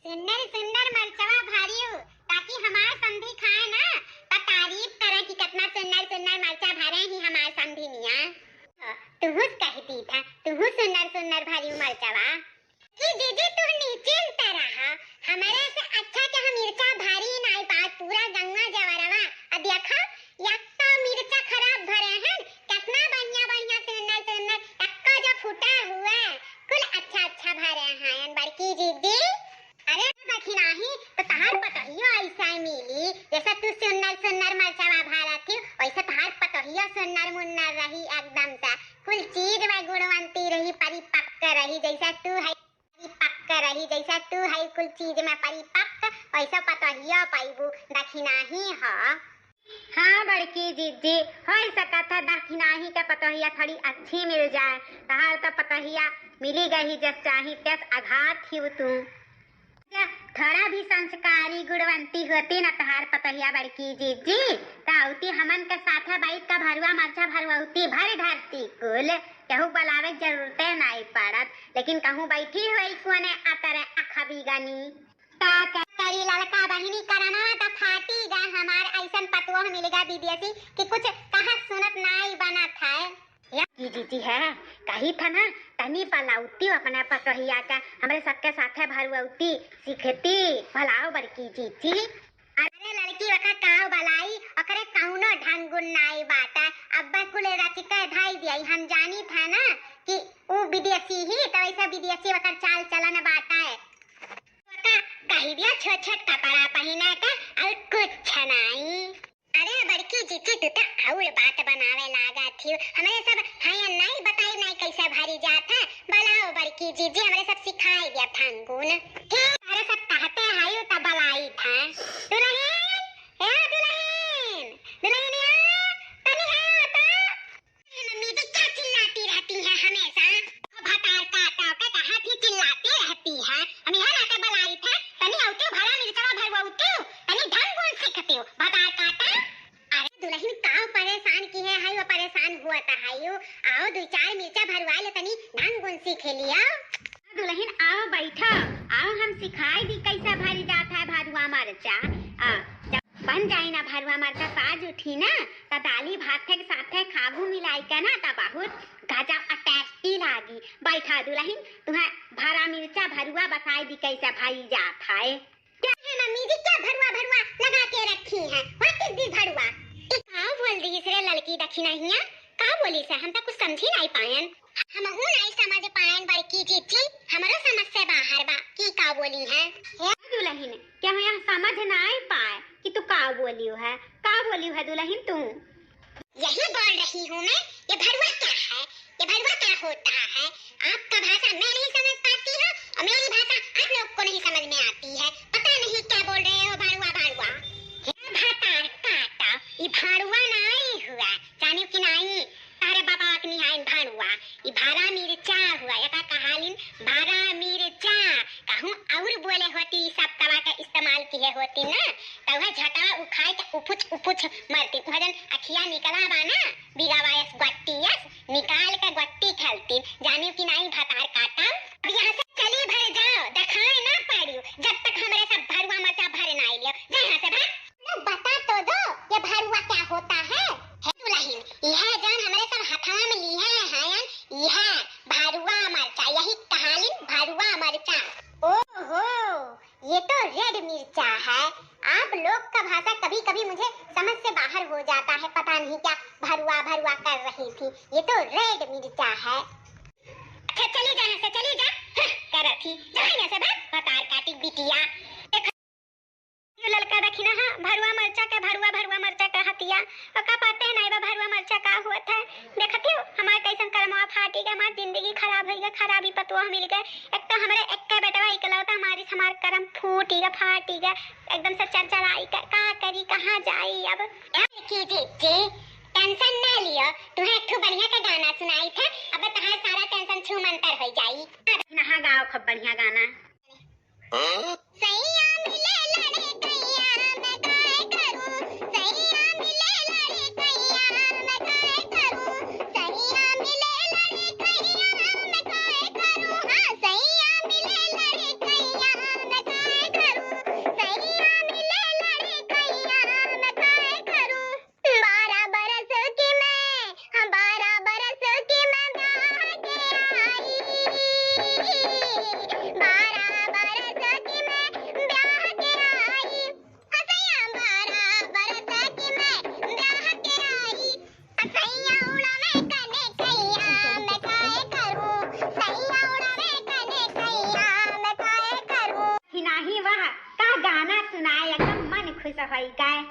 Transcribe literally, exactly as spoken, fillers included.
सुन्नर सुन्नर मरचवा भरियो, ताकि हमार समधी खाए ना, त तारीफ करे कि कितना सुन्नर सुन्नर मरचा भरे ही हमार समधी मिया। तुहुस कह दी था, तुहु सुन्नर सुन्नर भरियो मरचवा। कि दीदी तू निश्चिंत रहा, हमरे से अच्छा के हम मिर्चा भरी नाई पात पूरा गंगा जवरवा। अब देखा, यक्का मिर्चा खराब भरे हैं, कितना बढ़िया बढ़िया सुन्नर सुन्नर, यक्का जो फूटा हुआ, कुल अच्छा अच्छा भरे हैं बड़की दीदी। अरे दखिनाही, तो तहार पतोहियो ऐसा मिली, जैसे तू सुन्नर सुन्नर मरचवा भारत थी, वैसे तहार पतोहियो सुन्नर मुन्नर रही एकदम से। कुल चीज में गुणवंती रही, परिपक्व रही, जैसे तू है परिपक्व रही, जैसे तू है कुल चीज में परिपक्व, वैसे पतोहियो पैबू, दखिनाही ह। हाँ बड़की जीजी, हो सकत है दखिनाही के पतोहिया थोड़ी अच्छी मिल जाए। तहार तो पतोहिया मिली गई जस चाही तेस अघात ही तू। थोड़ा भी संस्कारी गुणवंती होती न तहार पतोहिया बड़की जीजी, त औती हमन के साथे बैठ के भरुआ मरचा भरुआती भर धरती कुल। केहू बुलावे के जरूरते नाई पड़त, लेकिन कहूँ बैठी हुई कोने अतरे अखबी गनी। का करी ललका बहिनी, करमवा त फाटी गा हमार, ऐसन पतोह मिल गा विदेशी कि कुछ कहत सुनत नाई बनत है। या की जीजी है, कही था ना, तनी बलाउती अपने पतोहिया का, हमरे सबके साथे भरुआती सीखती, भलाओ बड़की जीजी। अरे लड़की वका काव बलाई, ओकरे कौनो ढंगुन नाई बाटा, अब कुल रचिके धाई दिया, हम जानी था ना कि ऊ विदेशी ही, तो ऐसा विदेशी वकर चाल चलन बाटा है। का कही दिया, छोट छोट कपड़ा पहिना के और कुछ नाई। अरे बड़की जीजी, तू तो और बात बनावे लागा थी। हमरे सब हाय नाई बताई नाई कैसे भरी जात है। बलाओ बड़की जीजी, हमरे सब सिखाई दिया फंगुन। हे, अरे सब कहते हैं यू तो बलाई था। दुल्हन, ए दुल्हन, दुल्हनिया, तनी आओ तो। मम्मी जी क्या चिल्लाती रहती है हमेशा? भतार काटा के कहाँ थी चिल्लाती रहती है? हम यहाँ लाके बुलाई थे, तनी औती भरा मिर्चवा भरवौती, तनी ढंग गुण सीखती, भतार काटा। अरे दुल्हन काव परेशान की है, है वो परेशान हुआ था, है यू। आओ दो चार मिर्चा भरवा ले, तनी ढंग गुण सीख लिया। दुल्हन आओ बैठा, आओ हम सिखाई दी कैसे भरी जात है भरुआ मरचा। आ, जब बन जाई ना भरुआ मरचा, साज उठी ना, त दाली भात के साथे खाबू मिलाई के ना, त बहुत गजब और tasty लागी। बैठा दुल्हन, तुम्हें भरा मिर्चा भरुआ बताई दी कैसे भरी जात है। क्या है मम्मी जी, क्या भरुआ भरुआ लगा के रखी है? What is this भरुआ? ई का बोल दी रे ललकी दखिनहिया? का बोली से? हम तो कुछ समझी नहीं पायन। हमहू नहीं समझ पायन बड़की जीजी, हमरो समझ से बाहर बा। की का बोली है? हे दुल्हन, क्या हम यहाँ समझ नहीं पाए कि तू का बोलियो है? का बोलियो है दुल्हन तू? यही बोल रही हूँ मैं, ये भरुआ क्या है? ये भरुआ क्या होता है? आपका भाषा मैं नहीं समझ पाती हूँ और मेरी भाषा आप लोग को नहीं समझ में आती है। पता नहीं क्या बोल रहे हो भरुआ भरुआ। हे भतार काटा, ई भरुआ नहीं हुआ, जानियो कि नहीं? अरे बाबा अकनी आइन भरुआ, ई भरा मिर्चा हुआ, एका कहालिन भरा मिर्चा। कहूँ और बोले होती, ई सब तवा का इस्तेमाल किए होती ना, त वह झटवा उखाड़ के उपुच उपुच मरती। वह जन अखिया निकला बा ना, बिगावा यस, गोट्टी यस, निकाल के गोट्टी खेलती। जानियो कि नहीं भतार काटा? अब यहाँ से चली भर जाओ, दिखाए ना पड़ियो, जब तक हमरे सब भरुआ मरचा भर ना लियो। जा यहाँ से भाग। ना बता तो दो, ये भरुआ क्या होता है? हे दुल्हन, यह जौन हमरे सब हथवा में लिहे हैं, यह भरुआ मरचा, यही कहालिन भरुआ मरचा। ओहो, ये तो red मिर्चा है। आप लोग का भाषा कभी-कभी मुझे समझ से बाहर हो जाता है, पता नहीं क्या भरुआ भरुआ कर रही थी। ये तो red मिर्चा है। अच्छा चली जा यहाँ से, चली जा। हाँ, करत ही, जा यहाँ से भाग, भतार काटी बिटिया। ये ललका दखिना हा, भरुआ मरचा के, भरुआ, भरुआ मरचा के हतिया। ओका पते नहीं बा भरुआ मरचा का हुआ था। देखत हो, हमार कैसन करमवा फाटी गए, हमार जिंदगी खराब हो गए, खराबी पतोह मिल गए। एक तो हमरे एक्के बेटवा इकलौता मारिस हमार करम फूटी गए, फाटी गए, एकदम से चरचराई गए। का करी, कहाँ जाई अब? ए की जीजी, tension ना लियो, तुम्हें एक ठो बढ़िया का गाना सुनाई था, अब तुम्हारा सारा tension छू मंतर हो जाई। नहा गाओ खूब बढ़िया गाना। सैया मिले लड़कैया मैं काय करूं, सैया मिले लड़कैया मैं काय करूं, सैया मिले लड़कैया मैं काय करूं, हाँ, सैया मिले लड़कैया मैं काय गाना सुनाए, एकदम मन खुश होइ गए।